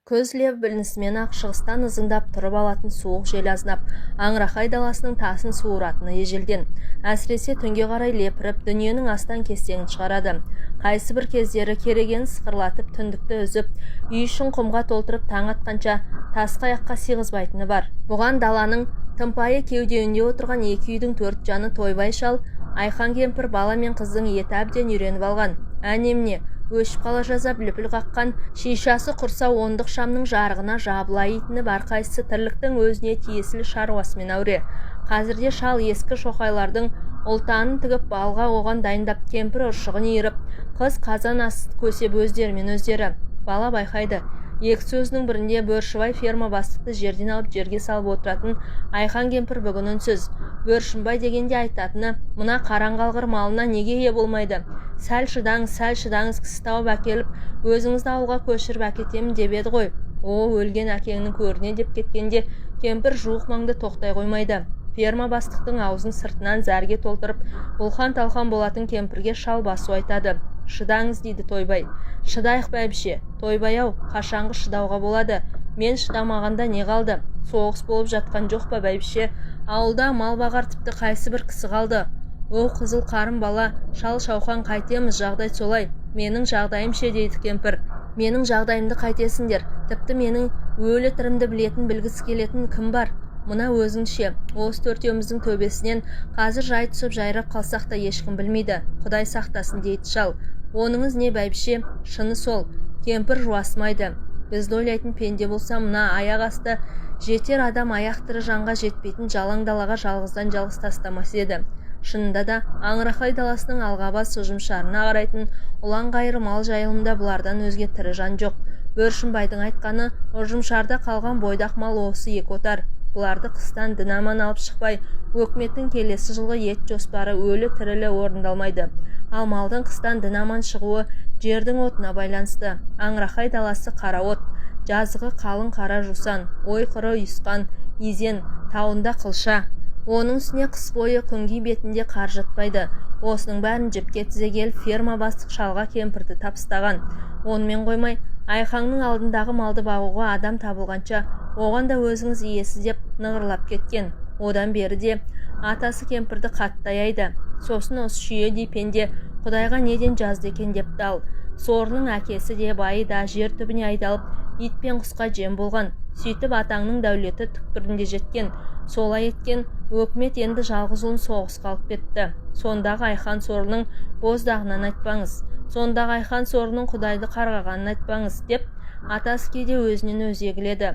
Күз лебі білінісімен-ақ шығыстан ызыңдап тұрып алатын суық жел азынап, аңырақай даласының тасын суыратыны ежелден. Әсіресе түнге қарай лепіріп, дүниенің астан-кестеңін шығарады. Қайсы бір кездері керегені сықырлатып, түндікті үзіп, үй ішін құмға толтырып, таң атқанша тасқа аяққа сыйғызбайтыны бар. Бұған даланың тымпайы кеудеуінде отырған екі үйдің төрт жаны Тойбай шал, Айхан кемпір, бала мен қыздың еті әбден үйреніп алған. Әне-міне өшіп қала жаздап лүпіл қаққан шишасы құрса ондық шамның жарығына жабыла итініп, әрқайсысы тірліктің өзіне тиесілі шаруасымен әуре. Қазірде шал ескі шоқайлардың ұлтанын тігіп, балға оған дайындап, кемпір ұршығын иіріп, қыз қазан ас көсеп өздерімен өздері. Бала байқайды, екі сөзінің бірінде Бөршібай ферма бастықты жерден алып жерге салып отыратын Айхан кемпір бүгін үнсіз. Бөршімбай дегенде айтатыны: «Мына қараң қалғыр малына неге ие болмайды? Сәл шыдаңыз, сәл шыдаңыз, кісі тауып әкеліп, өзіңізді ауылға көшіріп әкетемін деп еді ғой. О, өлген әкеңнің көріне», – деп кеткенде кемпір жуық маңда тоқтай қоймайды. Ферма бастықтың аузын сыртынан зәрге толтырып, бұлқан-талқан болатын кемпірге шал басу айтады. «Шыдаңыз», – дейді Тойбай. «Шыдайық, бәйбіше». «Тойбай-ау, қашанғы шыдауға болады? Мен шыдамағанда не қалды? Соғыс болып жатқан жоқ па, бәйбіше? Ауылда мал бағар тіпті қайсы бір кісі қалды? О, қызыл қарын бала, шал Шауқан, қайтеміз, жағдай солай». «Менің жағдайым ше?» – дейді кемпір. «Менің жағдайымды қайтесіңдер? Тіпті менің өлі тірімді білетін, білгісі келетін кім бар? Мына өзің ше? Осы төртеуміздің төбесінен қазір жай түсіп жайрап қалсақ та, ешкім білмейді, құдай сақтасын», – дейді шал. «Оныңыз не, бәйбіше, шыны сол». Кемпір жуасымайды. «Бізді ойлайтын пенде болса, мына аяқ асты жетер адам аяқ тірі жанға жетпейтін жалаң далаға жалғыздан жалғыз тастамас еді». Шынында да, аңырақай даласының алғабас ұжымшарына қарайтын ұлан-ғайыр мал жайылымда бұлардан өзге тірі жан жоқ. Бөршімбайдың айтқаны, ұжымшарда қалған бойдақ мал осы екі отар. Бұларды қыстан дін аман алып шықпай, өкіметтің келесі жылғы ет жоспары өлі тірілі орындалмайды. Ал малдың қыстан дін аман шығуы жердің отына байланысты. Аңырақай даласы қара от, жазығы қалың қара жусан, ой-қыры ұйысқан изен, тауында қылша. Оның үстіне қыс бойы күнгей бетінде қар жатпайды. Осының бәрін жіпке тізе келіп, ферма бастық шалға кемпірді табыстаған. Онымен қоймай, Айқаңның алдындағы малды бағуға адам табылғанша, оған да өзіңіз иесіз деп нығырлап кеткен. Одан бері де атасы кемпірді қатты аяйды. Сосын осы шүйедей пенде құдайға неден жазды екен депті. Ал сорының әкесі де, байы да жер түбіне айдалып, ит пен құсқа жем болған. Сөйтіп атаңның дәулеті түкпірінде жеткен. Солай еткен өкімет енді жалғыз ұлын соғысқа алып кетті. Сондағы Айхан сорлының боздағынан айтпаңыз, сондағы Айхан сорлының құдайды қарғағанын айтпаңыз, деп атасы кейде өзінен өзі егіледі.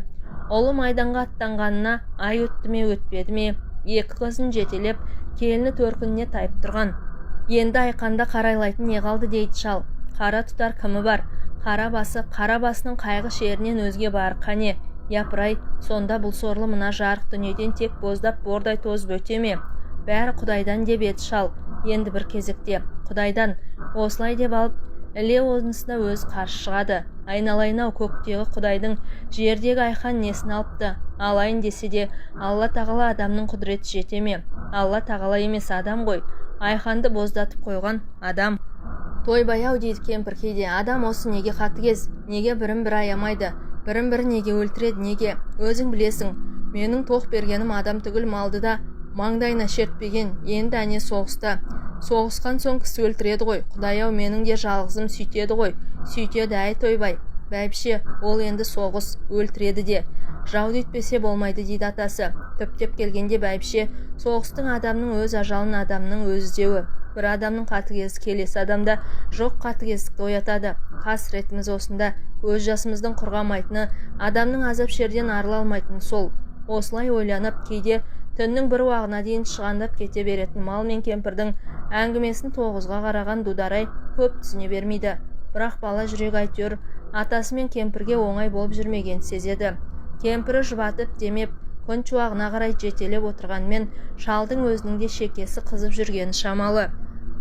Ұлы майданға аттанғанына ай өтті ме, өтпеді ме, екі қызын жетелеп, келіні төркініне тайып тұрған. «Енді Айқанда қарайлайтын не қалды?» – дейді шал. «Қара тұтар кімі бар? Қара басы, қара басының қайғы шерінен өзге бары қане? Япырай, сонда бұл сорлы мына жарық дүниеден тек боздап, бордай тозып өте ме? Бәрі құдайдан», – деп еді шал енді бір кезекте. «Құдайдан», осылай деп алып, іле онысына өзі қарсы шығады. «Айналайын-ау, көктегі құдайдың жердегі Айхан несін алыпты? Алайын десе де, Алла тағала адамның құдіреті жете ме? Алла тағала емес, адам ғой Айханды боздатып қойған, адам». «Тойбай-ау, – дейді кемпір кейде, – адам осы неге қатыгез? Неге бірін бірі аямайды? Бірін бірі неге өлтіреді, неге? Өзің білесің, менің тоқ бергенім адам түгіл, малды да маңдайына шертпеген. Енді әне соғыста, соғысқан соң кісі өлтіреді ғой. Құдай-ау, менің де жалғызым сөйтеді ғой, сөйтеді. Әй, Тойбай». «Бәйбіше, ол енді соғыс, өлтіреді де, жауды өйтпесе болмайды», – дейді атасы. Түптеп келгенде, бәйбіше, соғыстың адамның өз ажалын адамның өзі іздеуі. Бір адамның қатыгездігі келесі адамда жоқ қатыгездікті оятады. Қасіретіміз осында, көз жасымыздың құрғамайтыны, адамның азап шерден арыла алмайтыны сол. Осылай ойланып, кейде түннің бір уағына дейін шығандап кете беретін мал мен кемпірдің әңгімесін тоғызға қараған дударай көп түсіне бермейді. Бірақ бала жүрегі әйтеуір атасы мен кемпірге оңай болып жүрмегенін сезеді. Кемпірі жұбатып, демеп, күн шуағына қарай жетелеп отырғанымен, шалдың өзінің де шекесі қызып жүргені шамалы.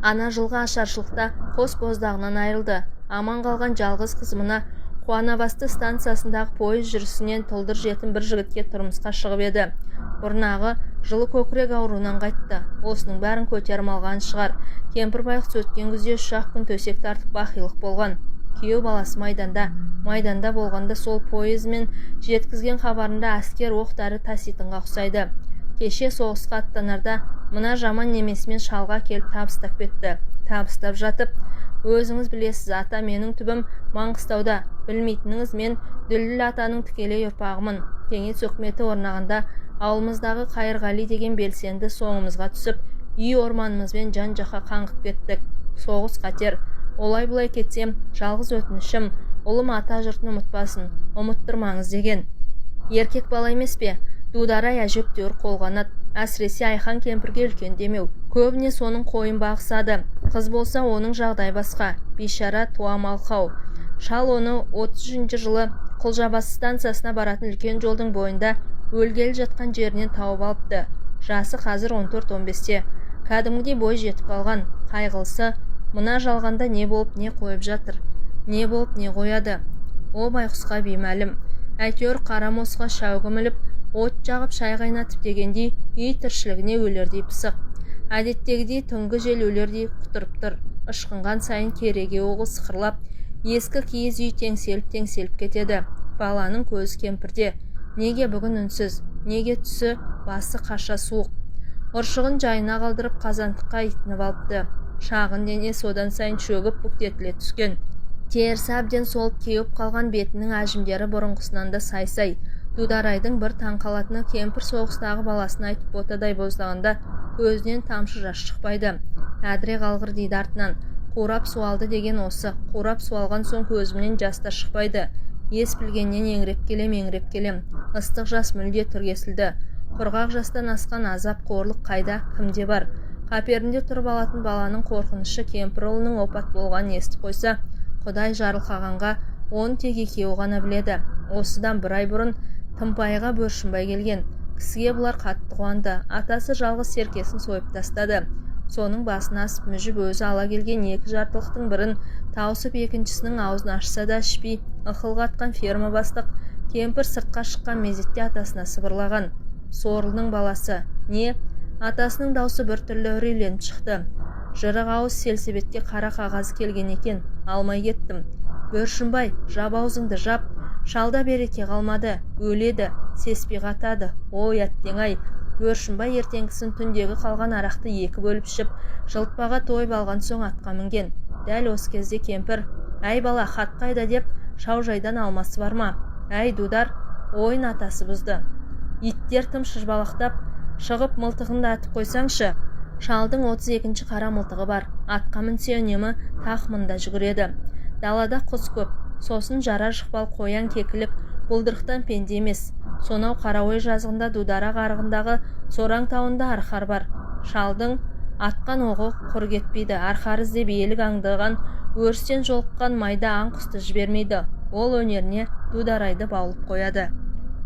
Ана жылғы ашаршылықта қос боздағынан айырылды. Аман қалған жалғыз қыз мына Қуанабасты станциясындағы пойыз жүрісінен тұлдыр жетім бір жігітке тұрмысқа шығып еді, бұрнағы жылы көкірек ауруынан қайтты. Осының бәрін көтеріп алған шығар. Кемпір байғұс өткен күзде 3-ақ күн төсек тартып, бақилық болған. Күйеу баласы майданда. Майданда болғанда сол пойызмен жеткізген хабарында әскер оқ-дәрі таситынға ұқсайды. Кеше соғысқа аттанарда мына жаман немесімен шалға келіп табыстап кетті. Табыстап жатып, өзіңіз білесіз, ата, менің түбім Маңғыстауда. Білмейтініңіз, мен Дүлдүл атаның тікелей ұрпағымын. Кеңес өкіметі орнағанда ауылымыздағы Қайырғали деген белсенді соңымызға түсіп, үй орманымызбен жан-жаққа қаңғып кеттік. Соғыс қатер. Олай-бұлай кетсем, жалғыз өтінішім, ұлым ата жұртын ұмытпасын, ұмыттырмаңыз деген. Еркек бала емес пе? Дударай әжептәуір қолғанат. Әсіресе Айхан кемпірге үлкен демеу. Көбіне соның қойын бағысады. Қыз болса, оның жағдайы басқа. Бейшара туа малқау. Шал оны 33 жылы Құлжабасы станциясына баратын үлкен жолдың бойында өлгелі жатқан жерінен тауып алыпты. Жасы қазір 14-15-те. Кәдімгідей бой жетіп қалған. Қайғылысы, мына жалғанда не болып не қойып жатыр? Не болып не қояды? О байқұсқа беймәлім. Әйтеуір қара мосқа шәугім іліп, от жағып, шай қайнатып дегендей, үй тіршілігіне өлердей пысық. Әдеттегідей түнгі жел өлердей құтырып тұр. Ышқынған сайын кереге оғы сықырлап, ескі киіз үй теңселіп-теңселіп кетеді. Баланың көзі кемпірде. Неге бүгін үнсіз? Неге түсі басы қаша суық? Ұршығын жайына қалдырып, қазандыққа итініп алыпты. Шағын дене содан сайын шөгіп, бүктетіле түскен. Терісі әбден солып кеуіп қалған бетінің әжімдері бұрынғысынан да сай-сай. Дударайдың бір таң қалатыны, кемпір соғыстағы баласын айтып ботадай боздағанда көзінен тамшы жас шықпайды. Әдіре қалғыр дейді артынан. Қурап суалды деген осы. Қурап суалған соң көзімнен жас та шықпайды. Ес білгеннен еңіреп келем, еңіреп келем. Ыстық жас мүлде түр кесілді. Құрғақ жастан асқан азап, қорлық қайда, кімде бар? Қаперінде тұрып алатын баланың қорқынышы, кемпір ұлының опат болғанын естіп қойса, Құдай жарылқағанға, оны тек екеуі ғана біледі. Осыдан бір ай бұрын Тымпайға Бөршімбай келген. Кісіге бұлар қатты қуанды. Атасы жалғыз серкесін сойып тастады. Соның басын асып мүжіп өзі ала келген екі жартылықтың бірін тауысып, екіншісінің аузын ашса да ішпей ықылық атқан ферма бастық кемпір сыртқа шыққан мезетте атасына сыбырлаған. Сорлының баласы. Не? Атасының даусы біртүрлі үрейленіп шықты. Жырық ауыз селсебетке қара қағаз келген екен, алмай кеттім. Бөршімбай, жап аузыңды, жап. Шалда береке қалмады, өледі, сеспей қатады. Ой, әттең-ай. Бөршімбай ертеңгісін түндегі қалған арақты екі бөліп ішіп, жылытпаға тойып алған соң атқа мінген. Дәл осы кезде кемпір, әй бала, хат қайда деп, шаужайдан алмасы бар ма? Әй, Дудар, ойын атасы бұзды. Иттер тым шыжбалақтап шығып, мылтығын да атып қойсаңшы. Шалдың 32-ші қара мылтығы бар. Атқа мінсе, үнемі тақ мында жүгіреді. Далада құс көп. Сосын жара жықпал қоян, кекілік, бұлдырықтан пенде емес. Сонау Қараой жазығында, Дудара қарығындағы Сораң тауында арқар бар. Шалдың атқан оғы құр кетпейді. Арқар іздеп елік аңдыған, өрістен жолыққан майда аң құсты жібермейді. Ол өнеріне Дударайды баулып қояды.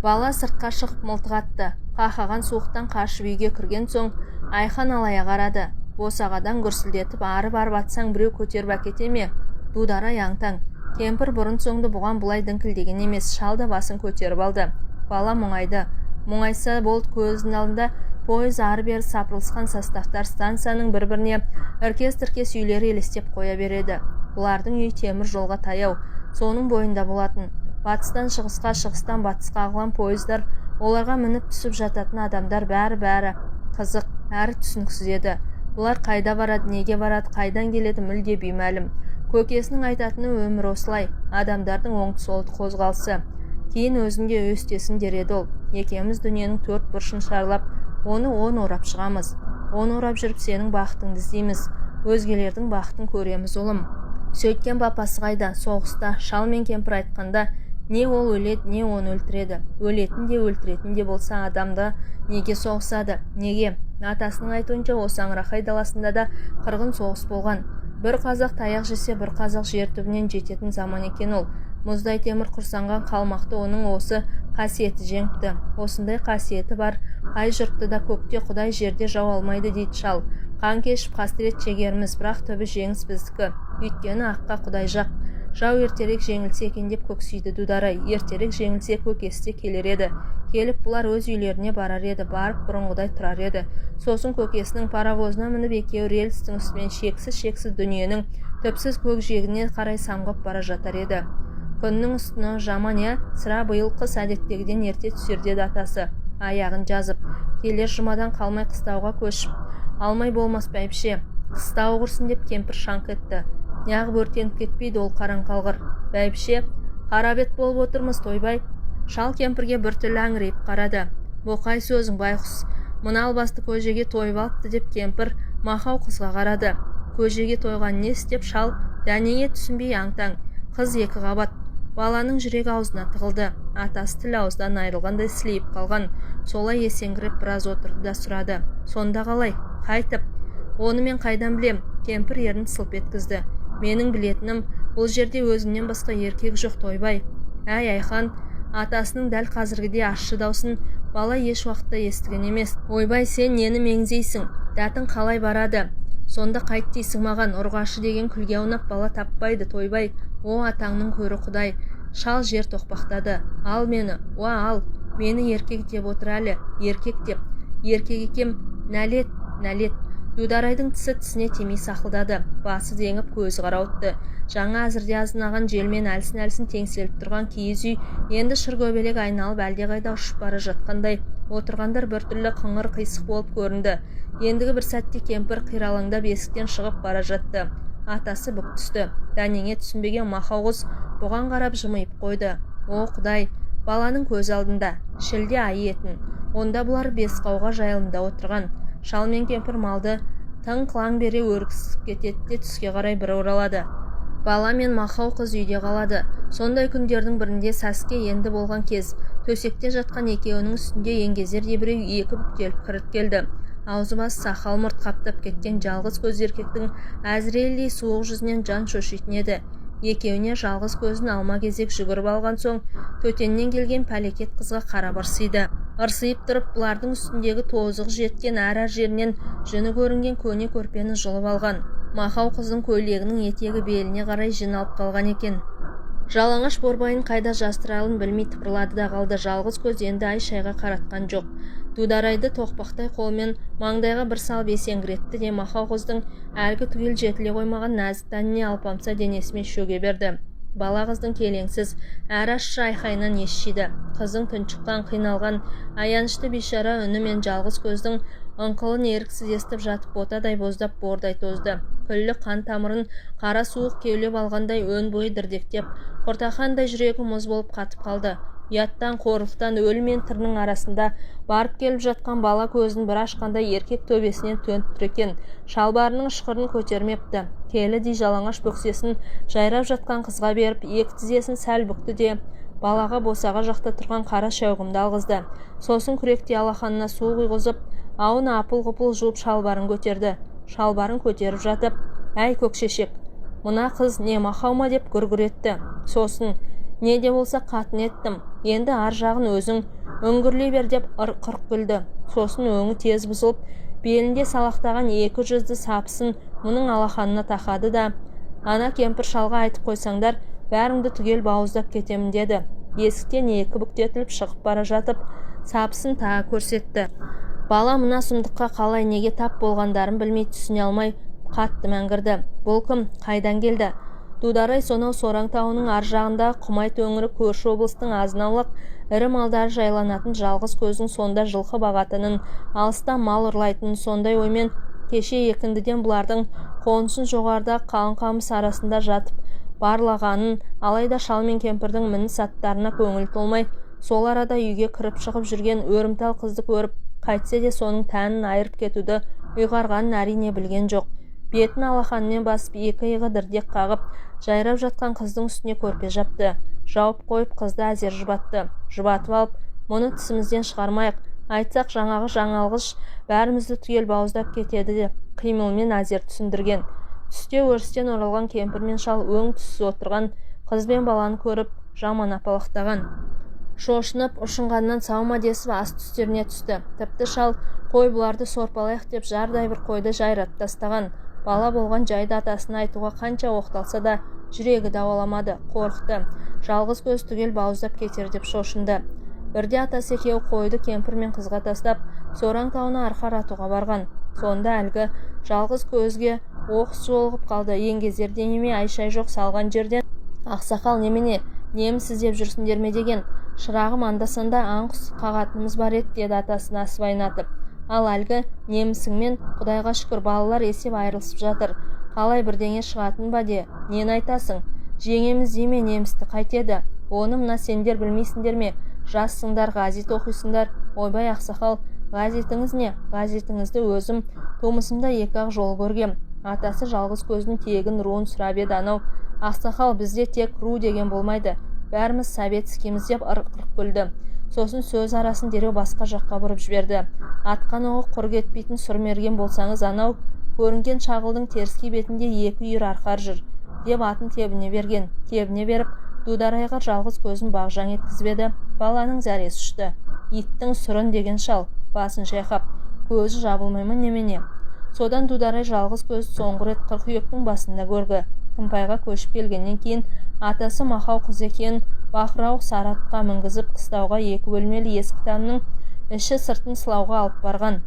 Бала сыртқа шығып мылтық атты. Қақаған суықтан қашып үйге кірген соң Айхан алая қарады. Босағадан гүрсілдетіп ары барып атсаң, біреу көтеріп әкете ме? Дударай аң-таң. Кемпір бұрын-соңды бұған бұлай діңкілдеген емес. Шал да басын көтеріп алды. Бала мұңайды. Мұңайса болды, көзінің алдында пойыз, ары-бері сапырылысқан составтар, станцияның бір-біріне іркес-тіркес үйлері елестеп қоя береді. Бұлардың үйі темір жолға таяу, соның бойында болатын. Батыстан шығысқа, шығыстан батысқа ағылған пойыздар, оларға мініп түсіп жататын адамдар, бәрі-бәрі қызық әрі түсініксіз еді. Бұлар қайда барады, неге барады, қайдан келеді, мүлде беймәлім. Көкесінің айтатыны, өмір осылай, адамдардың оңды-солды қозғалысы. Кейін өзің де өстесің дер еді ол. Екеуміз дүниенің төрт бұрышын шарлап, оны он орап шығамыз. Он орап жүріп сенің бақытыңды іздейміз, өзгелердің бақытын көреміз, ұлым. Сөйткен папасы қайда? Соғыста. Шал мен кемпір айтқанда, не ол өледі, не оны өлтіреді. Өлетін де, өлтіретін де болса, адамда неге соғысады, неге? Атасының айтуынша, осы Аңырақай даласында да қырғын соғыс болған. Бір қазақ таяқ жесе, бір қазақ жер түбінен жететін заман екен ол. Мұздай темір құрсанған қалмақты оның осы қасиеті жеңіпті. Осындай қасиеті бар қай жұртты да көкте құдай, жерде жау алмайды дейді шал. Қан кешіп, қасірет шегерміз, бірақ түбі жеңіс біздікі. Өйткені аққа құдай жақ. Жау ертерек жеңілсе екен деп көксейді Дударай. Ертерек жеңілсе, көкесі де келер еді. Келіп бұлар өз үйлеріне барар еді, барып бұрынғыдай тұрар еді. Сосын көкесінің паровозына мініп, екеуі рельстің үстімен шексіз-шексіз дүниенің түпсіз көкжиегіне қарай самғап бара жатар еді. Күннің үстіні жаман, иә, сірә, биыл қыс әдеттегіден ерте түсер, деді атасы аяғын жазып. Келер жұмадан қалмай қыстауға көшіп алмай болмас, бәйбіше. Қыстауы құрсын, деп кемпір шаңқ етті. Неғып өртеніп кетпейді ол қараң қалғыр? Бәйбіше, қара бет болып отырмыз, Тойбай. Шал кемпірге біртүрлі аңырайып қарады. Боқай сөзің, байқұс, мына албасты көжеге тойып алыпты, деп кемпір мақау қызға қарады. Көжеге тойған несі, деп шал дәнеңе түсінбей аң-таң. Қыз екі қабат. Баланың жүрегі аузына тығылды. Атасы тіл ауыздан айырылғандай сілейіп қалған. Солай есеңгіреп біраз отырды да сұрады: Сонда қалай, қайтіп? Оны мен қайдан білем? Кемпір ернін сылп еткізді. Менің білетінім, бұл жерде өзіңнен басқа еркек жоқ, Тойбай. Әй, Айхан! Атасының дәл қазіргідей ащы даусын бала еш уақытта естіген емес. Ойбай, сен нені меңзейсің? Дәтің қалай барады? Сонда қайт дейсің маған? Ұрғашы деген күлге аунап бала таппайды, Тойбай. О, атаңның көрі құдай! Шал жер тоқпақтады. Ал мені, уа, ал мені еркек деп отыр әлі, еркек деп. Еркек екем, нәлет, нәлет! Дударайдың тісі тісіне тимей сақылдады. Басы зеңіп, көзі қарауытты. Жаңа әзірде азынаған желмен әлсін-әлсін теңселіп тұрған киіз үй енді шыр көбелек айналып, әлдеқайда ұшып бара жатқандай. Отырғандар біртүрлі қыңыр, қисық болып көрінді. Ендігі бір сәтте кемпір қиралаңдап есіктен шығып бара жатты. Атасы бүк түсті. Дәнеңе түсінбеген мақау қыз бұған қарап жымиып қойды. О, құдай! Баланың көз алдында шілде айы етін. Онда бұлар Бесқауға жайылымда отырған. Шал мен кемпір малды тың қылаң бере өргізіп кетеді де, түске қарай бір оралады. Бала мен мақау қыз үйде қалады. Сондай күндердің бірінде, сәске енді болған кез, төсекте жатқан екеуінің үстінде еңгезердей біреу екі бүктеліп кіріп келді. Аузы басы сақал мұрт қаптап кеткен жалғыз көз еркектің әзірейілдей суық жүзінен жан шошитын еді. Екеуіне жалғыз көзін алма-кезек жүгіріп алған соң, төтеннен келген пәлекет қызға қарап ырсиды. Ырсиып тұрып, бұлардың үстіндегі тозығы жеткен, әр-әр жерінен жүні көрінген көне көрпені жұлып алған. Мақау қыздың көйлегінің етегі беліне қарай жиналып қалған екен. Жалаңаш борбайын қайда жастырарын білмей тыпырлады да қалды. Жалғыз көз енді ай-шайға қаратқан жоқ. Дударайды тоқпақтай қолмен маңдайға бір салып есеңгіретті де, мақау қыздың әлгі түгел жетіле қоймаған нәзік тәніне алпамса денесімен шөге берді. Бала қыздың келеңсіз әрі ащы айқайынан ес жиды. Қыздың тұншыққан, қиналған, аянышты бейшара үні мен жалғыз көздің ыңқылын еріксіз естіп жатып, ботадай боздап, бордай тозды. Күллі қан тамырын қара суық кеулеп алғандай, өн бойы дірдектеп, құртақандай жүрегі мұз болып қатып қалды. Ұяттан, қорлықтан өлі мен тірінің арасында барып келіп жатқан бала көзін бір ашқанда еркек төбесінен төніп тұр екен. Шалбарының ышқырын көтермепті. Келідей жалаңаш бөксесін жайрап жатқан қызға беріп, екі тізесін сәл бүкті де, балаға босаға жақта тұрған қара шәугімді алғызды. Сосын күректей алақанына су құйғызып, ауын апыл-ғұпыл жуып, шалбарын көтерді. Шалбарын көтеріп жатып: «Әй, көкшешек, мына қыз не, мақау ма?» – деп гүр-гүр етті. Сосын: «Не де болса қатын еттім, енді ар жағын өзің үңгірлей бер», – деп қырқ күлді. Сосын өңі тез бұзылып, белінде салақтаған екі жүзді сапысын мұның алақанына тақады да: «Ана кемпір шалға айтып қойсаңдар, бәріңді түгел бауыздап кетемін», – деді. Есіктен екі бүктетіліп шығып бара жатып, сапысын тағы көрсетті. Бала мына сұмдыққа қалай, неге тап болғандарын білмей, түсіне алмай қатты мәңгірді. Бұл кім? Қайдан келді? Дударай сонау Сораң тауының ар жағындағы құмай төңірі, көрші облыстың азын-аулақ ірі малдары жайланатын, жалғыз көздің сонда жылқы бағатынын, алыстан мал ұрлайтынын, сондай оймен кеше екіндіден бұлардың қонысын жоғарыдағы қалың қамыс арасында жатып барлағанын, алайда шал мен кемпірдің мініс аттарына көңілі толмай, сол арада үйге кіріп-шығып жүрген өрімтал қызды көріп, қайтсе де соның тәнін айырып кетуді ұйғарғанын, әрине, білген жоқ. Бетін алақанымен басып, екі иығы дірдек қағып жайрап жатқан қыздың үстіне көрпе жапты. Жауып қойып, қызды әзер жұбатты. Жұбатып алып: «Мұны тісімізден шығармайық, айтсақ, жаңағы жаңалғыш бәрімізді түгел бауыздап кетеді», – деп қимылмен әзер түсіндірген. Түсте өрістен оралған кемпір мен шал өң-түссіз отырған қыз бен баланы көріп, жаман апалақтаған. Шошынып, ұшынғаннан сау ма десіп, асты үстеріне түсті. Тіпті шал: «Қой, бұларды сорпалайық», – деп, жардай бір қойды жайратып тастаған. Бала болған жайды атасына айтуға қанша оқталса да жүрегі дауаламады, қорықты. Жалғыз көз түгел бауыздап кетер деп шошынды. Бірде атасы екеуі қойды кемпір мен қызға тастап, Сораң тауына арқар атуға барған. Сонда әлгі жалғыз көзге оқыс жолығып қалды. Еңгезердей неме ай-шай жоқ салған жерден ақсақал немене, неміс іздеп жүрсіңдер ме деген. Шырағым, анда-санда аң-құс қағатынымыз бар еді, деді атасы насыбайын атып. Ал әлгі немісіңмен, құдайға шүкір, балалар есеп айырылысып жатыр. Қалай, бірдеңе шығатын ба де? Нені айтасың? Жеңеміз дей ме немісті, қайтеді? Оны мына сендер білмейсіңдер ме? Жассыңдар, газет оқисыңдар. Ойбай, ақсақал, газетіңіз не? Газетіңізді өзім тумысымда екі-ақ жол көргем. Атасы жалғыз көздің тегін, руын сұрап еді анау. Ақсақал, бізде тек ру деген болмайды, бәріміз советскийміз деп ырқ-ырқ күлді. Сосын сөз арасын дереу басқа жаққа бұрып жіберді. Атқан оғы құр кетпейтін сұрмерген болсаңыз, анау көрінген шағылдың теріскей бетінде екі үйір арқар жүр, деп атын тебіне берген. Тебіне беріп Дударайға жалғыз көзін бағжаң еткізіп еді, баланың зәресі ұшты. Иттің сұрын деген шал басын шайқап, көзі жабылмай ма немене? Содан Дударай жалғыз көзді соңғы рет қыркүйектің басында көрді. Тымпайға көшіп келгеннен кейін атасы мақау қыз екенін бақырауық сары атқа мінгізіп, қыстауға екі бөлмелі ескі тамның іші сыртын сылауға алып барған.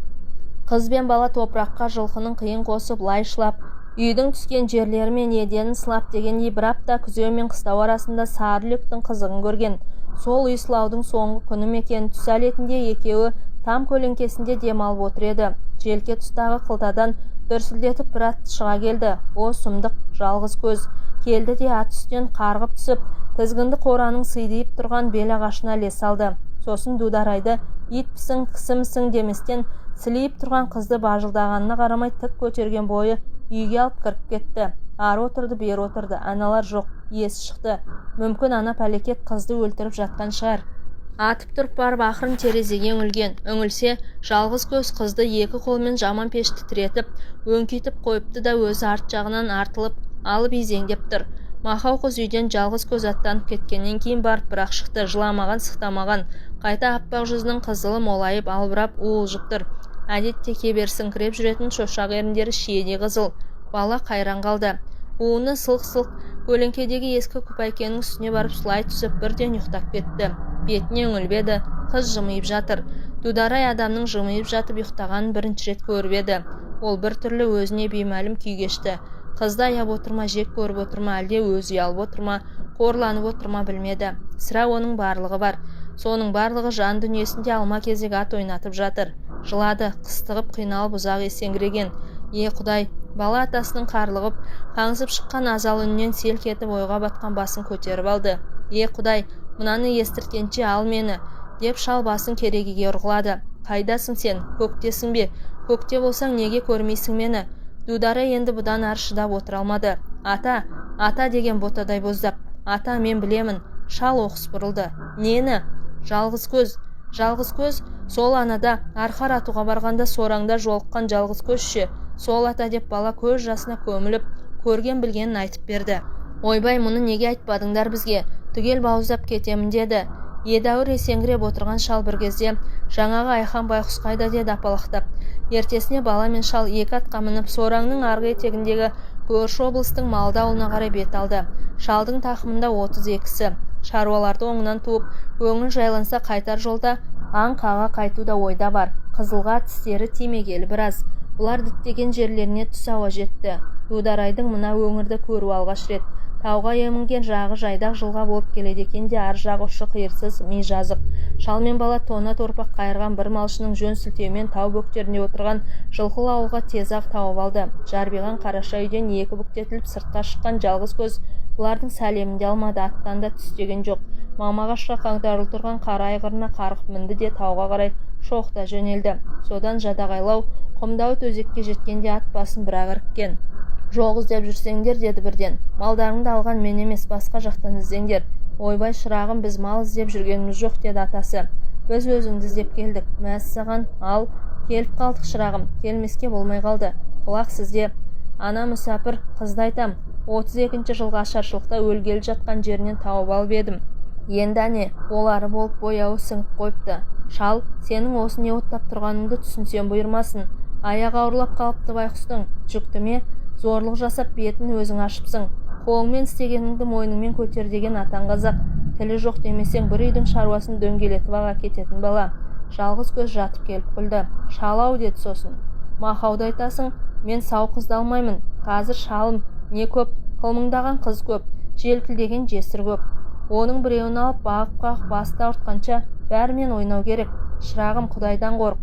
Қыз бен бала топыраққа жылқының қиын қосып лай шылап, үйдің түскен жерлері мен еденін сылап дегендей бір апта күзеу мен қыстау арасында сары үлектің қызығын көрген. Сол үй сылаудың соңғы күні ме екен, түс әлетінде екеуі там көлеңкесінде демалып отыр еді. Желке тұстағы қылтадан дүрсілдетіп бір ат шыға келді. О, сұмдық, жалғыз көз келді де ат үстінен қарғып түсіп, тізгінді қораның сыйдиып тұрған бел ағашына іле салды. Сосын Дударайды итпісің, кісімісің деместен, сілейіп тұрған қызды бажылдағанына қарамай тік көтерген бойы үйге алып кіріп кетті. Ары отырды, бері отырды, аналар жоқ, есі шықты. Мүмкін, ана пәлекет қызды өлтіріп жатқан шығар. Атып тұрып барып ақырын терезеге үңілген. Үңілсе, жалғыз көз қызды екі қолымен жаман пешті тіретіп, өңкитіп қойыпты да, өзі арт жағынан артылып алып изеңдеп тұр. Мақау қыз үйден жалғыз көз аттанып кеткеннен кейін барып бірақ шықты. Жыламаған, сықтамаған, қайта аппақ жүзінің қызылы молайып, албырап, уылжып тұр. Әдетте кеберсіңкіреп жүретін шошақ еріндері шиедей қызыл. Бала қайран қалды. Буыны сылқ-сылқ көлеңкедегі ескі күпәйкенің үстіне барып сұлай түсіп, бірден ұйықтап кетті. Бетіне үңіліп еді, қыз жымиып жатыр. Дударай адамның жымиып жатып ұйықтағанын бірінші рет көріп еді. Ол бір түрлі өзіне беймәлім күй кешті. Қызды аяп отыр ма, жек көріп отыр ма, әлде өзі ұялып отыр ма, қорланып отыр ма, білмеді. Сірә, оның барлығы бар. Соның барлығы жан дүниесінде алма-кезек ат ойнатып жатыр. Жылады, қыстығып, қиналып ұзақ есеңгіреген. Е, Құдай! Бала атасының қарлығып, қаңсып шыққан азалы үнінен селк етіп, ойға батқан басын көтеріп алды. Е, Құдай, мынаны естірткенше ал мені, деп шал басын керегеге ұрғылады. Қайдасың сен, көктесің бе? Көкте болсаң, неге көрмейсің мені? Дударай енді бұдан ары шыдап отыра алмады. Ата, ата, деген ботадай боздап. Ата, мен білемін. Шал оқыс бұрылды. Нені? Жалғыз көз, жалғыз көз сол анада арқар атуға барғанда сораңда жолыққан жалғыз көз ше, сол ата, деп бала көз жасына көміліп, көрген білгенін айтып берді. Ойбай, мұны неге айтпадыңдар бізге? Түгел бауыздап кетемін деді. Едәуір есеңгіреп отырған шал бір кезде: «Жаңағы Айхан байғұс қайда?» – деді апалақтап. Ертесіне бала мен шал екі атқа мініп, Сораңның арғы етегіндегі көрші облыстың Малды ауылына қарай бет алды. Шалдың тақымында 32-сі. Шаруаларды оңынан туып, көңіл жайланса, қайтар жолда аң қаға қайту да ойда бар. Қызылға тістері тимегелі біраз. Бұлар діттеген жерлеріне түс ауа жетті. Дударайдың мына өңірді көруі алғаш рет. Тауға емінген жағы жайдақ жылға болып келеді екен де, ар жағы ұшы-қиырсыз ми жазық. Шал мен бала тона торпақ қайырған бір малшының жөн сілтеуімен тау бөктерінде отырған жылқылы ауылға тез-ақ тауып алды. Жарбиған қараша үйден екі бүктетіліп сыртқа шыққан жалғыз көз бұлардың сәлемін де алмады, аттан да түс деген жоқ. Мамағашқа қаңтарулы тұрған қара айғырына қарғып мінді де, тауға қарай шоқта жөнелді. Содан жадағайлау құмдауыт өзекке жеткенде ат басын бір-ақ іріккен. Жоқ іздеп жүрсеңдер, деді бірден. Малдарыңды алған мен емес, басқа жақтан іздеңдер. Ойбай, шырағым, біз мал іздеп жүргеніміз жоқ, деді атасы. Біз өзіңді іздеп келдік. Мәссаған, ал келіп қалдық, шырағым, келмеске болмай қалды. Құлақ сізде. Ана мүсәпір қызды айтам. 32-жылғы ашаршылықта өлгелі жатқан жерінен тауып алып едім. Енді әне, олары болып бояуы сіңіп қойыпты. Шал, сенің осы не оттап тұрғаныңды түсінсем бұйырмасын. Аяғы ауырлап қалыпты байқұстың. Жүкті ме? Зорлық жасап, бетін өзің ашыпсың. Қолыңмен істегеніңді мойныңмен көтер деген атаң қазақ. Тілі жоқ демесең, бір үйдің шаруасын дөңгелетіп-ақ әкететін бала. Жалғыз көз жатып келіп күлді. Шал-ау, деді сосын. Мақауды айтасың, мен сау қызды алмаймын. Қазір шалым не көп, қылмыңдаған қыз көп, желкілдеген жесір көп. Оның біреуін алып, бағып-қағып басты ауыртқанша, бәрімен ойнау керек. Шырағым, құдайдан қорық.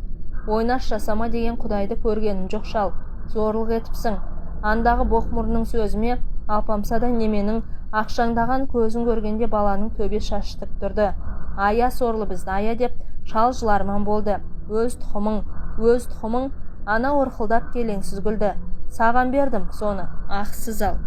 Ойнас жасама деген құдайды көргенім жоқ, шал. Зорлық етіпсің. Андағы боқмұрынның сөзі ме, алпамсадай неменің ақшаңдаған көзін көргенде баланың төбе шашы тік тұрды. Ая, сорлы, бізді ая, деп шал жыларман болды. Өз тұқымың, өз тұқымың. Анау ырқылдап келеңсіз күлді. Саған бердім соны, ақысыз ал.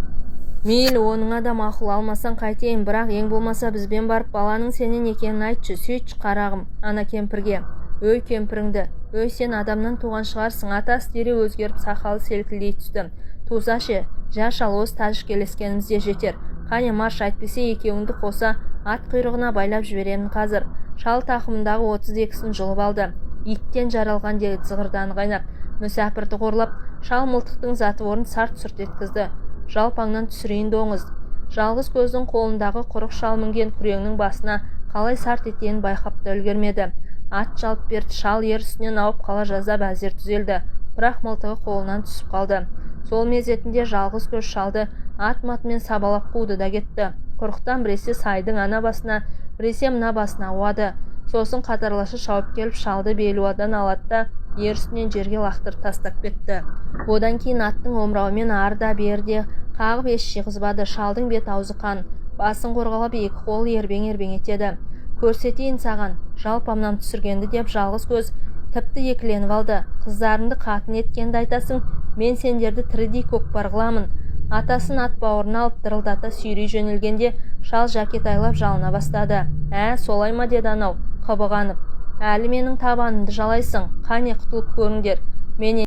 Мейлі, оныңа да мақұл, алмасаң қайтейін, бірақ ең болмаса бізбен барып баланың сенен екенін айтшы, сөйтші, қарағым. Ана кемпірге. Өй, кемпіріңді, өй, сен адамнан туған шығарсың. Атасы дереу өзгеріп, сақалы селкілдей түсті. Туса ше? Жә, шал, осы тәжікелескеніміз де жетер. Қане, марш, әйтпесе екеуіңді қоса ат құйрығына байлап жіберемін қазір. Шал тақымындағы 32-сін жұлып алды. Иттен жаралған, деді зығырданы қайнап. Мүсәпірді қорлап. Шал мылтықтың затворын сарт-сұрт еткізді. Жалпаңнан түсірейін, доңыз. Жалғыз көздің қолындағы құрық шал мінген күреңнің басына қалай сарт еткенін байқап та үлгермеді. Ат жалт берді. Шал ер үстінен ауып қала жаздап әзер түзелді, бірақ мылтығы қолынан түсіп қалды. Сол мезетінде жалғыз көз шалды ат-матымен сабалап қуды да кетті. Құрықтан біресе сайдың ана басына, біресе мына басына қуады. Сосын қатарласа шауып келіп, шалды белуардан алады да, ер үстінен жерге лақтырып тастап кетті. Одан кейін аттың омырауымен ары да, бері де қағып ес жиғызбады. Шалдың бет-аузы қан, басын қорғалап, екі қолы ербең-ербең етеді. Көрсетейін саған жалпамнан түсіргенді, деп жалғыз көз тіпті екіленіп алды. Қыздарыңды қатын еткенді айтасың, мен сендерді тірідей көкпар қыламын. Атасын ат бауырына алып, дырылдата сүйрей жөнелгенде шал жәкетайлап жалына бастады. Ә, солай ма, деді анау қыбы қанып. Әлі менің табанымды жалайсың. Қане, құтылып көріңдер менен.